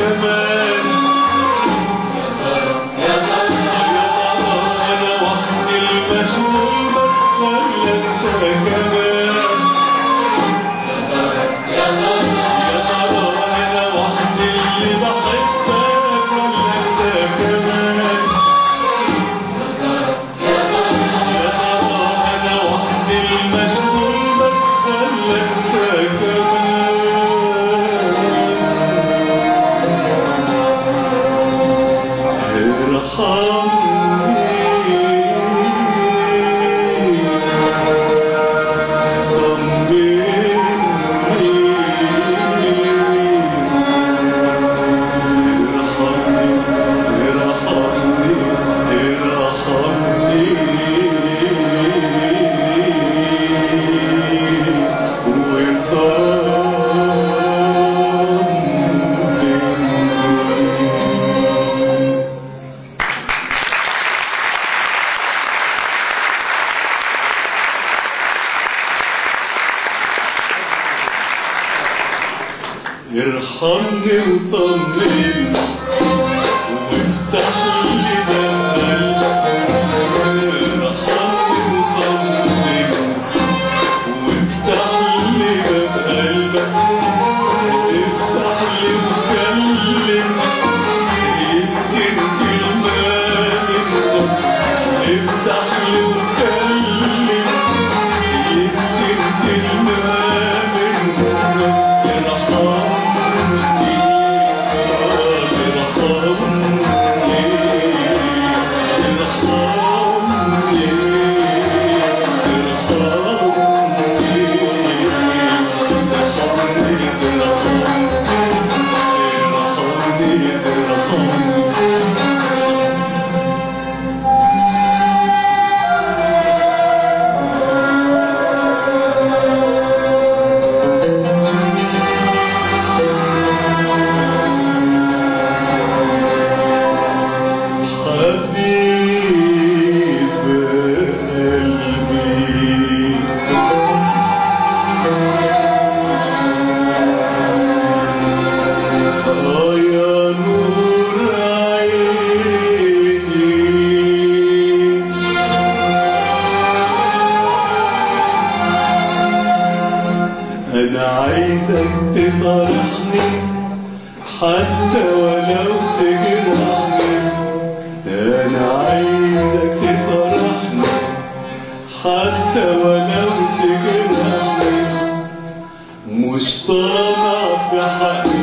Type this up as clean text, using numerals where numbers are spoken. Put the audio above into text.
كمان؟ يا ترى يا ترى يا ترى أنا وحدي المشغول بك ولا أنت كمان؟ يا ترى يا ترى يا ترى أنا وحدي اللي بحبك ولا أنت كمان؟ يا ترى يا ترى يا ترى أنا وحدي المشغول بك ولا أنت كمان؟ ارحمني طمني ارحمني ارحمني ارحمني وطمني. ارحمني وطمني وافتح لي باب قلبك. ارحمني وطمني وافتح لي باب قلبك. افتح لي وكلم يمكن كلمة منك. افتح لي وكلم يمكن كلمة منك. ارحمني ارحمني ارحمني ارحمني ارحمني ارحمني ارحمني. حبيب قلبي يا نور عيني، أنا عايزك تصارحني حتى ولو تجرحني. أنا عايزك تصارحني حتى ولو تجرحني. مش طامع في حقي.